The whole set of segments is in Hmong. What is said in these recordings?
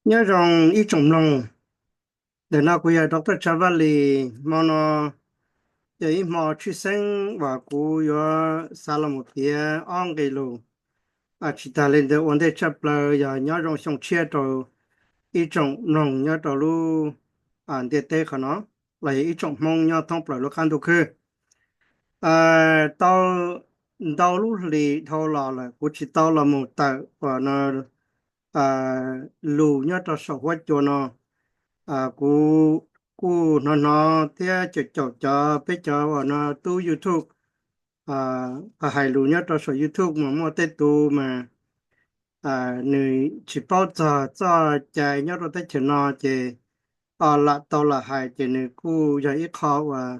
Nyob zoo ib tsoom mloog, ntawm no kuv yog Doctor Tshav Vaj Lis. Hmo no yog ib hmo tshwj xeeb uas kuv yuav xav los mus piav ob nqe lus. Tsis tas li ntawd ua ntej tshaj plaws yog nyob zoo xyoo tshiab rau ib tsoom mloog nyob rau lub ntiaj teb qhov no, los yog ib tsoom Hmoob nyob thoob plaws lub qab ntuj khwb. Tau ntau lub hlis dhau los lawm kuv tsis tau los mus tawm uas no lus nyob rau saum huab cua no. Kuv kuj hnov hnov thiab caum caum cov peb cov uas no tub YouTube hais lus nyob rau saum YouTube mas muaj tej tus mas nws tsis paub txog txoj cai nyob rau teb chaws no ces lam tau lam hais ces nws kuj yog ib qho uas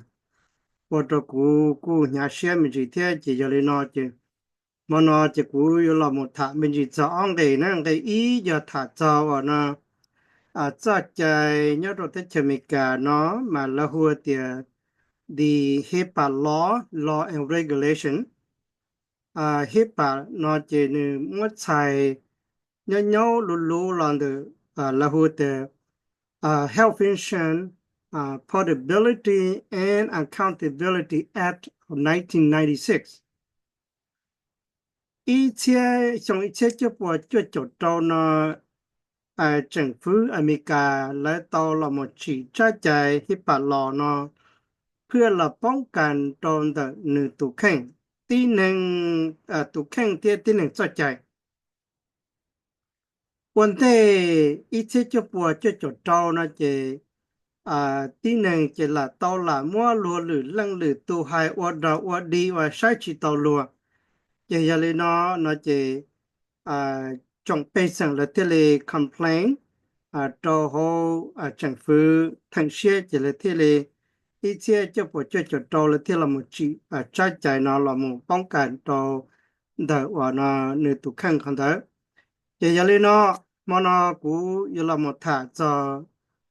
ua rau kuv kuj hnyav siab me ntsis thiab. Ces yog li no ces hmo no ces kuv yuav los mus tham me ntsis txog ob nqe na. Nqe ib yog tham txog uas no txoj cai nyob rau teb chaws Amelikas no mas lawv hu tias the HIPAA law, law and regulation. HIPAA no ces nws muab txhais nyob nyob luv luv los ntawm lawv hu tias Health Insurance Portability and Accountability Act of nineteen ninety-six. Ib txhiab xyoo ib txhiab cuaj puas cuaj caum rau no, tseem fwv Amelikas lawv tau los mus tsim tsab cai HIPAA law no phwj los poob kas rau ntawm nws tus kheej, tib neeg tus kheej thiab tib neeg txoj cai. Ua ntej ib txhiab cuaj puas cuaj caum rau no ces tib neeg ces lam tau lam muab luag lwm leej lwm tus hais ua dog ua dig uas saib tsis taus luag. Ces yog li no no ces tsoom pej xeem lawv thiaj li complain rau hauv tseem fwv theem siab ces lawv thiaj li ib txhiab cuaj puas cuaj caum rau lawv thiaj los mus tsim tsab cai no los mus poob kas rau ntawm uas no nws tus kheej qhov ntawd. Ces yog li no hmo no kuv yuav los mus tham txog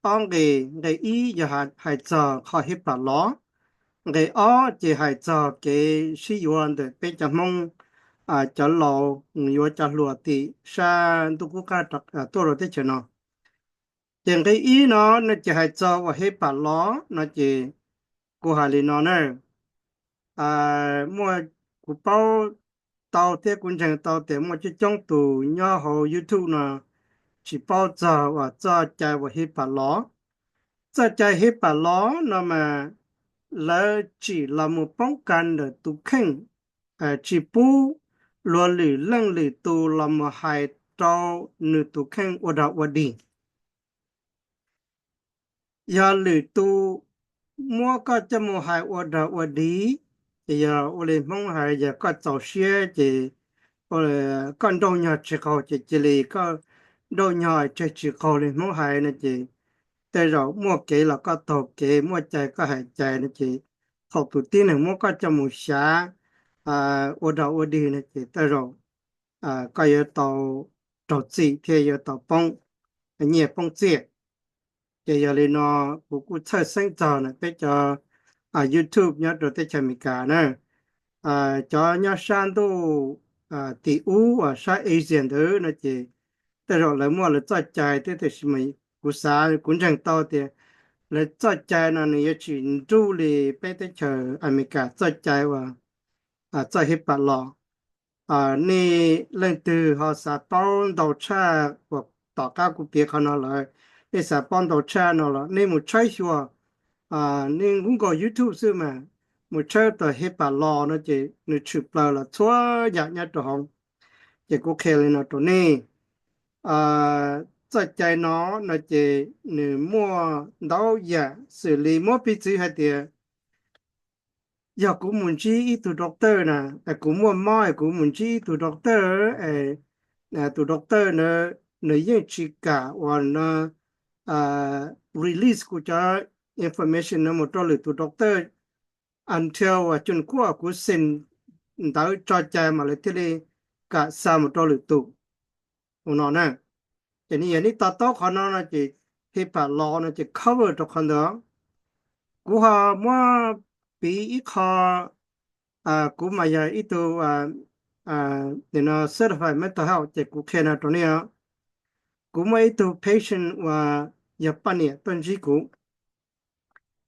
ob nqe. Nqe ib yog hais txog qhov HIPAA law. Nqe ob ces hais txog kev sib yuav ntawm peb cov Hmoob, cov laus mus yuav cov hluas tim sab ntuj qub qab tuaj rau teb chaws no. Ces nqe ib no no ces hais txog uas HIPAA law no ces kuv hais li no na. Muaj, kuv paub tau thiab kuv ntseeg tau tias muaj coob coob tus nyob hauv YouTube no tsis paub txog uas txoj cai uas HIPAA law. Txoj cai HIPAA law no mas lawv tsim los mus poob kas ntawm tus kheej, tsis pub luag lwm leej lwm tus los mus hais rau nws tus kheej ua dog ua dig. Yog lwm tus muab koj coj mus hais ua dog ua dig, ces yog ua li Hmoob hais yog koj txaus siab ces koj nrauj nyog tsis qaug ces cia li koj nrauj nyog tseg tsis qaug li Hmoob hais no ces tej zaum muaj kev los koj taug kev, muaj cai koj hais cai no ces thaum tus tib neeg muab koj coj mus xyav ua dog ua dig no ces tej zaum koj yuav tau raug txim thiab yuav tau poob nyiaj poob txiaj. Ces yog li no kuv kuj txhawj xeeb txog na peb cov YouTube nyob rau teb chaws Amelikas na, cov nyob sab ntuj tim ub uas sab Asia ntawd no ces tej zaum lawv muaj lawv txoj cai thiab tiam sis mas kuv xav kuv ntseeg tau tias lawv txoj cai no nws yuav tsis nruj li peb teb chaws Amelikas txoj cai uas txoj HIPAA law. Nej leej twg ho xav paub ntau tshaj uas tom qab kuv piav qhov no lawm, nej xav paub ntau tshaj no los nej mus tshawb xyuas, nej Google YouTube xwb mas mus tshawb tau HIPAA law no ces nws tshwm plaws los txhua yam nyob rau hauv. Ces kuv qhia li no rau nej, txoj cai no no ces nws muaj ntau yam xws li muab piv txwv hais tias yog kuv mus ntsib ib tug doctor na, kuv muaj mob es kuv mus ntsib ib tug doctor, tus doctor na nws yeej tsis kam uas no release kuv cov information no mus rau lwm tus doctor until uas cun kuaj kuv xeem ntawv tso cai mas lawv thiaj li kam xa mus rau lwm tus. Ua no na, ces nws yog neb to taub qhov no no ces HIPAA law no ces cover rau qhov ntawd. Kuv ho muab piv ib qho, kuv mas yog ib tug certified mental health ces kuv qhia no rau nej os. kuv muaj ib tug patient uas yog poj niam tuaj ntsib kuv.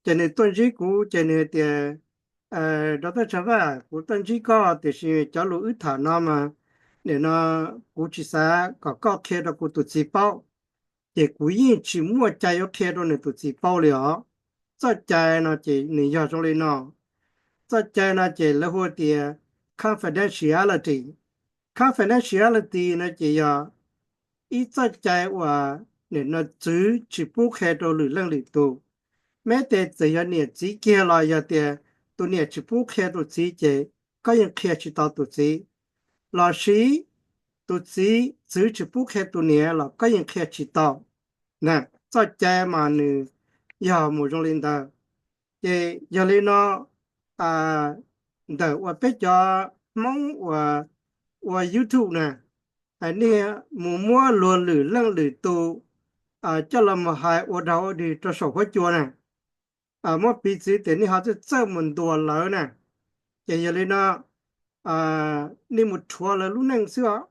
Ces nws tuaj ntsib kuv ces nws tias, Doctor Tshav Vaj, kuv tuaj ntsib koj tiam sis cov lus wb tham no mas nim no kuv tsis xav kom koj qhia rau kuv tus txiv paub, ces kuv yeej tsis muaj cai yuav qhia rau nws tus txiv paub li os. Txoj cai no ces nws yog zoo li no. Txoj cai no ces lawv hu tias confidentiality. Confidentiality no ces yog ib txoj cai uas nim no txwv tsis pub qhia rau lwm leej lwm tus. Meb tes txawm yog niam txiv kiag los yog tias tus niam tsis pub qhia tus txiv ces koj yeej qhia tsis tau tus txiv, los sis tus txiv txwv tsis pub qhia tus niam los koj yeej qhia tsis tau. Txoj cai mas nws yog mus zoo li ntawd. Ces yog li no, ntawm uas peb cov Hmoob uas ua YouTube na, nej mus muab luag lwm leej lwm tus coj los mus hais ua dog ua dig rau saum huab cua na, muab piv txwv tias nej ho txawj txawj mus ntuas lawv na. Ces yog li no, nej mus rhuav lawv lub neej xwb os.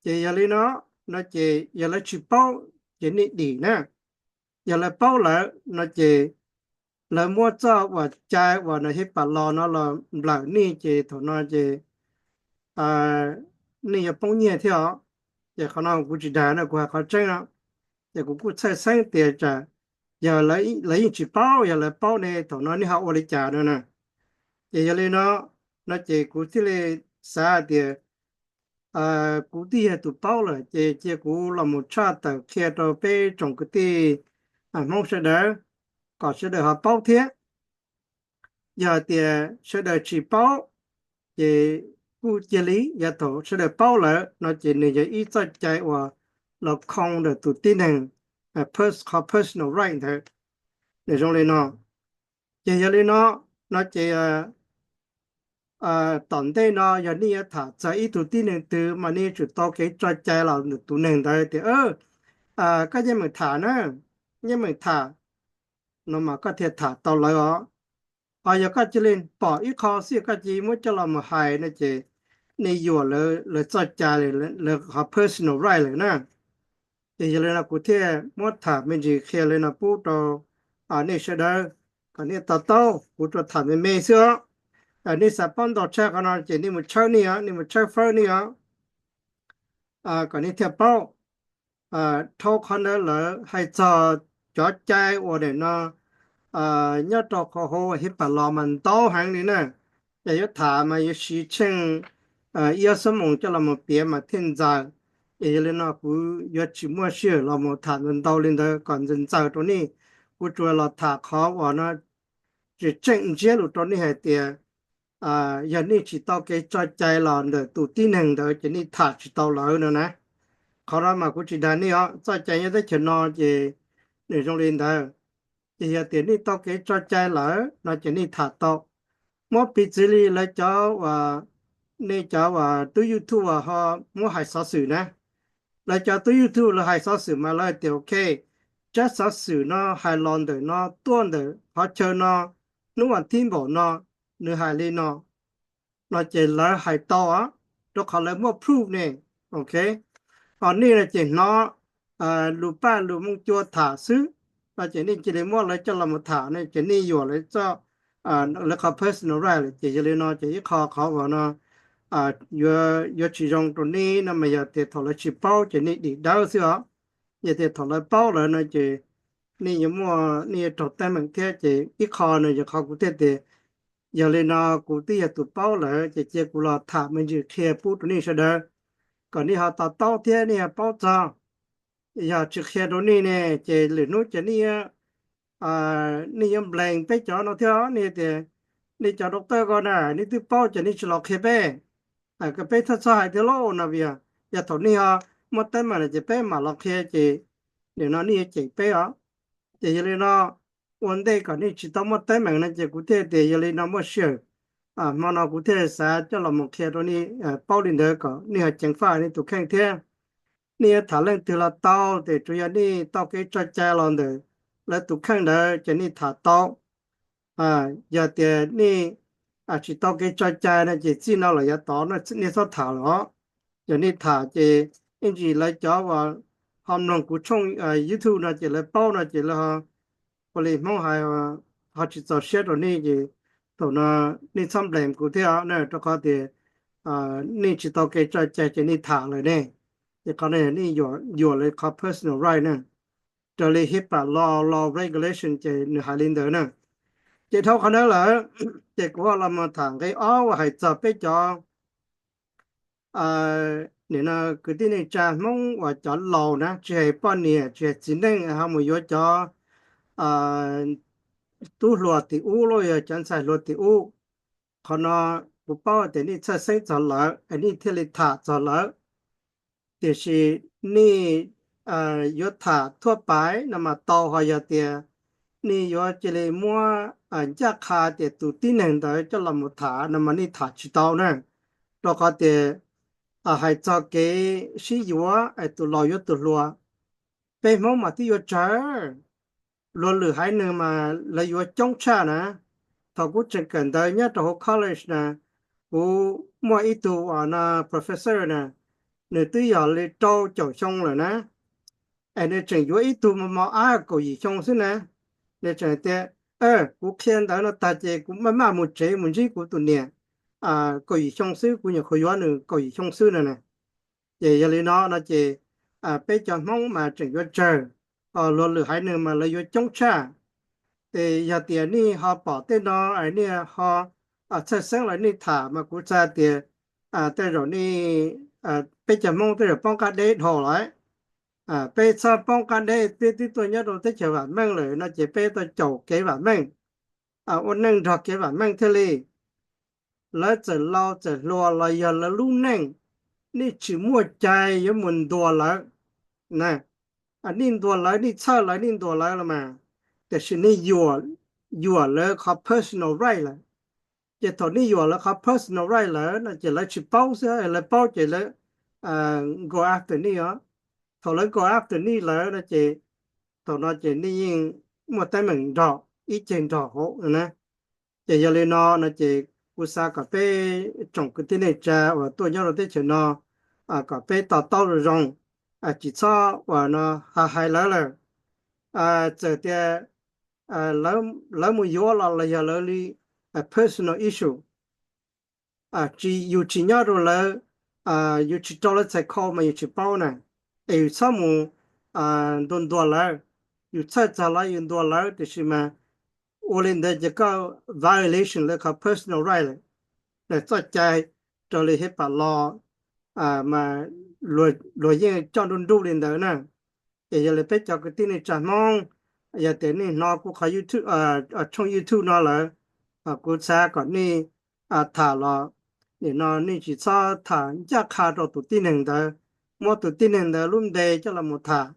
Ces yog li no, no ces yog lawv tsis paub ces nej dim na. Yog lawv paub lawm no ces lawv muab txoj uas cai uas nws hib pas los no los nplawm nej ces thaum no ces nej yuav poob nyiaj thiab os. Ces qhov no kuv tsis dag no, kuv hais qhov tseeb no. Ces kuv kuj txhawj xeeb tias tsam yog lawv yeej tsis paub, yog lawv paub ne thaum no nej ho ua li cas no na. Ces yog li no, no ces kuv thiaj li xav tias kuv twb yog tus paub lawm ces cia kuv los mus tshaj tawm qhia rau peb tsoom kwv tij Hmoob sawv daws kom sawv daws ho paub thiab. Yog tias sawv daws tsis paub ces kuj cia li, yav thaum sawv daws paub lawm no ces nws yog ib txoj cai uas los khoo ntawm tus tib neeg, qhov personal right ntawd. Nws zoo li no. Ces yog li no, no ces tom ntej no yog nej yuav tham txog ib tug tib neeg twg mas nej yuav tsum tau kev tso cai los ntawm tus neeg ntawd tias koj yeej meem tham na, yeej meem tham no mas koj thiaj tham tau lawv os. Ho yog koj cia li pom ib qho xwb koj cia li muab coj los mus hais no ces nej yuam lawv txoj cai, lawv qhov personal right lawm na. Ces yog li no kuv thiaj muab tham me ntsis qhia li no pub rau nej sawv daws kom nej to taub, kuv tsuas tham me me xwb os. Nej xav paub ntau tshaj qhov no ces nej mus tshawb nej os, nej mus tshawb fawb nej os, kom nej thiaj paub. Dhau qhov ntawd lawm hais txog cov cai uas nim no nyob rau qhov hauv HIPAA los mas ntau heev li na. Yog yuav tham mas yuav siv tsheej ib ob xuab moos coj los mus piav mas thiaj ntxaws. Ces yog li no kuv yuav tsis muaj sij hawm los mus tham ntau ntau li ntawd kom ntxaws ntxaws rau nej. Kuv tsuas los tham qhov uas no tseem tseem ntsiab lus rau nej hais tias yog nej tsis tau kev tso cai los ntawm tus tib neeg ntawd ces nej tham tsis tau lawv no na. Qhov no mas kuv tsis dag nej os, txoj cai nyob teb chaws no ces nws zoo li ntawd. Ces yog tias nej tau kev tso cai lawm no ces nej tham tau. Muab piv txwv li lawv cov uas, nej cov uas tub YouTube uas ho muab hais xov xwm na, lawv cov tub YouTube lawv hais xov xwm mas lawv tias ok, tsab xov xwm no hais los ntawm no tuaj ntawm qhov chaw no, hnub vas thib npaum no, nws hais li no, no ces lawv hais tau os, rau qhov lawv muaj proof ne. Ok, ho nej no ces hnov lus paj lus mooj cua tham xwb, no ces nej cia li muab lawv coj los mus tham ne ces nej yuam lawv txoj, lawv qhov personal right lawm. Ces yog li no ces ib qho qhov uas no yuav tsis zoo rau nej no mas yog tias thaum lawv tsis paub ces nej dim dawb xwb os. Yog tias thaum lawv paub lawm no ces nej yuav muaj, nej yuav raug teeb meem thiab. Ces ib qho no yog qhov kuv thiaj tias yog li no kuv twb yog tus paub lawm ces cia kuv los tham me ntsis qhia pub rau nej sawv daws kom nej ho to taub thiab nej ho paub txog. Yog tsis qhia rau nej ne ces lwm hnub ces nej, nej yuav blame peb cov no thiab. Nej tias nej cov doctor ko na nej twb paub ces nej tsis los qhia peb, kom peb txhob txhob hais thiab lauj no. Yog thaum nej ho muaj teeb meem lawm ces peb mam los qhia ces nim no nej yuav cem peb os. Ces yog li no ua ntej kom nej tsis tau muaj teeb meem no ces kuv thiaj tias yog li no muaj sij hawm hmo no kuv thiaj xav coj los mus qhia rau nej paub li ntawd kom nej ho ceev faj nej tus kheej thiab. Nej yuav tham leej twg los tau, ces tsuas yog nej tau kev tso cai los ntawm lawv tus kheej ntawd ces nej tham tau. Yog tias nej tsis tau kev tso cai no ces txij no los yav tod nej txhob tham lawm os. Yog nej tham ces ib ntsis lawv cov uas ho mloog kuv tshooj YouTube no ces lawv paub no ces lawv ho, ua li Hmoob hais, ho tsis txaus siab rau nej ces thaum no nej txhob blame kuv thiab na, rau qhov tias nej tsis tau kev tso cai ces nej tham lawm ne. Ces qhov no nej yuam lawv qhov personal right na. Raws li HIPAA law, law regulation ces nws hais li ntawd na. Ces dhau qhov ntawd lawm, ces kuv ho los mus tham nqe ob uas hais txog peb cov nim no kwv tij neej tsa Hmoob uas cov laus na, tsis hais poj niam tsis hais txiv neej ho mus yuav cov tub hluas tim ub los yog cov ntxhais hluas tim ub. Qhov no kuv paub tias nej txhawj xeeb txog lawv es nej thiaj li tham txog lawv. Tiam sis nej yuav tham thuaj pais no mas tau, ho yog tias nej yuav cia li muab ncaj qha tias tus tib neeg ntawd coj los mus tham no mas nej tham tsis tau na. Rau qhov tias hais txog kev sib yuav es tus laus yuav tus hluas, peb Hmoob mas twb yuav tsawg, luag lwm haiv neeg mas lawv yuav coob tshaj na. Thaum kuv tseem kawm ntawv nyob rau hauv college na, kuv muaj ib tug uas no professor na, nws twb yog li rau caum xyoo lawm na, es nws tseem yuav ib tug mos mos ab kaum yim xyoo xwb na. Nws tseem tias, kuv qhia ntawv no tag ces kuv maj maj mus tsev mus ntsib kuv tus niam kaum yim xyoo xwb, kuv nyuam qhuav yuav nws kaum yim xyoo xwb no na. Ces yog li no no ces peb cov Hmoob mas tseem yuav tsawg, luag lwm haiv neeg mas lawv yuav coob tshaj. Ces yog tias nej ho pom tej no, nej ho txhawj xeeb los nej tham mas kuv xav tias tej zaum nej, peb cov Hmoob tej zaum poob qab deb dhau lawm. Peb txhob poob qab deb, peb twb tuaj nyob rau teb chaws vam meej lawm no ces peb tau caum kev vam meej, ua neej nrog kev vam meej thiaj li. Lawv txawm laus txawm hluas los yog lawv lub neej, nej tsis muaj cai yuav mus ntuas lawv. Nej ntuas lawv, nej txhawj lawv, nej ntuas lawv los mas, tiam sis nej yuam lawv qhov personal right lawm. Ces thaum nej yuam lawv qhov personal right lawm no ces lawv tsis paub xwb, lawv paub ces lawv go after nej os. Thaum lawv go after nej lawm no ces thaum no ces nej yeej muaj teeb meem nrog ib ceg nrog hauv na. Ces yog li no no ces kuv xav kom peb tsoom kwv tij neej tsa uas tuaj nyob rau teb chaws no kom peb to taub zoo zoo, tsis txhob uas no hais hais lawv lawm. Txawm tias lawv mus yuav los los yog lawv li personal issue, yus tsis nyob rau lawv, yus tsis rau lawv txhais khau mas yus tsis paub na. Es yus txhob mus ntuas ntuas lawv, yus txhawj txog lawv yus ntuas lawv tiam sis mas ua li ntawd ces koj violation lawv qhov personal right lawm. Txoj cai raws li HIPAA law mas luag yeej coj nruj nruj li ntawd na. Ces yog li peb cov kwv tij neej tsa Hmoob, yog tias nej hnov kuv qhov YouTube, tshooj YouTube no lawm, kuv xav kom nej tham los, nim no nej tsis txhob tham ncaj qha rau tus tib neeg ntawd, muab tus tib neeg ntawd lub npe coj los mus tham.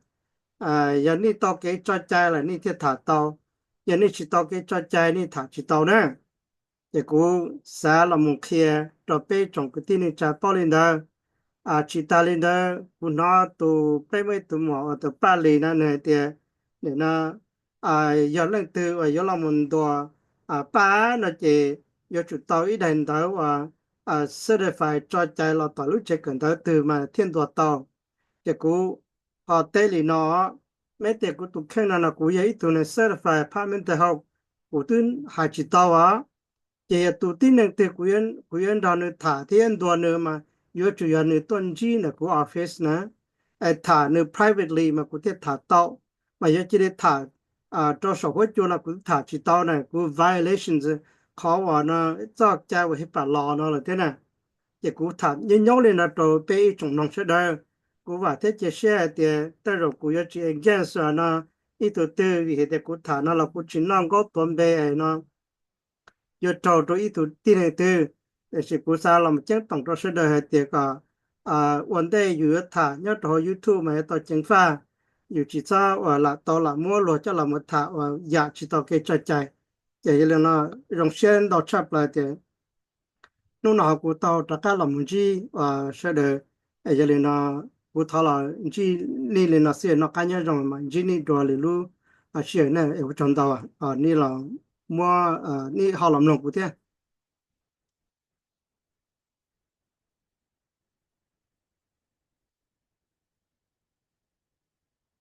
Yog nej tau kev tso cai lawm nej thiaj tham tau, yog nej tsis tau kev tso cai nej tham tsis tau na. Ces kuv xav los mus qhia rau peb tsoom kwv tij neej tsa paub li ntawd. Tsis tas li ntawd kuv hnov tus peb muaj ib tug muam uas tus Paj Lis na nws hais tias, nim no yog leej twg uas yuav los mus ntuas Paj no ces yuav tsum tau ib daim ntawv uas certify tso cai los tom lub tsev kawm ntawv twg mas thiaj ntuas tau. Ces kuv ho teb li no, meb tias kuv tus kheej no no kuv yog ib tug neeg certify pab mental health, kuv twb hais tsis tau os. Ces yog tus tib neeg twg kuv yuav nrog nws tham thiab ntuas nws mas yuav tsum yog nws tuaj ntsib ntawm kuv office na, es tham nws privately mas kuv thiaj tham tau. Mas yuav cia li tham rau saum huab cua no kuv tham tsis tau na, kuv violations qhov uas no txoj cai uas HIPAA law no lawm thiab na. Ces kuv tham nyob nyob li no rau peb ib tsoom mloog sawv daws. Kuv vam thiab cia siab hais tias tej zaum kuv yuav tsis against no ib tug twg vim hais tias kuv tham no los kuv tsis noj nkaub tuav npe no yuav raug rau ib tug tib neeg twg. Tiam sis kuv xav los ceeb toom rau sawv daws hais tias kom ua ntej yus yuav tham nyob rau hauv YouTube mas yuav tau ceev faj, yus tsis txhob uas lam tau lam muab luag coj los mus tham uas yam tsis tau kev tso cai. Ces yog li no zoo siab ntau tshaj plaws tias hnub no kuv tau rov qab los mus ntsib sawv daws. Yog li no kuv thov los ntsib nej li no xwb, noj qab nyob zoo mas ntsib nej dua lwm lub sij hawm na, ua tsaug ntau nej los muab, nej ho los mloog kuv thiab.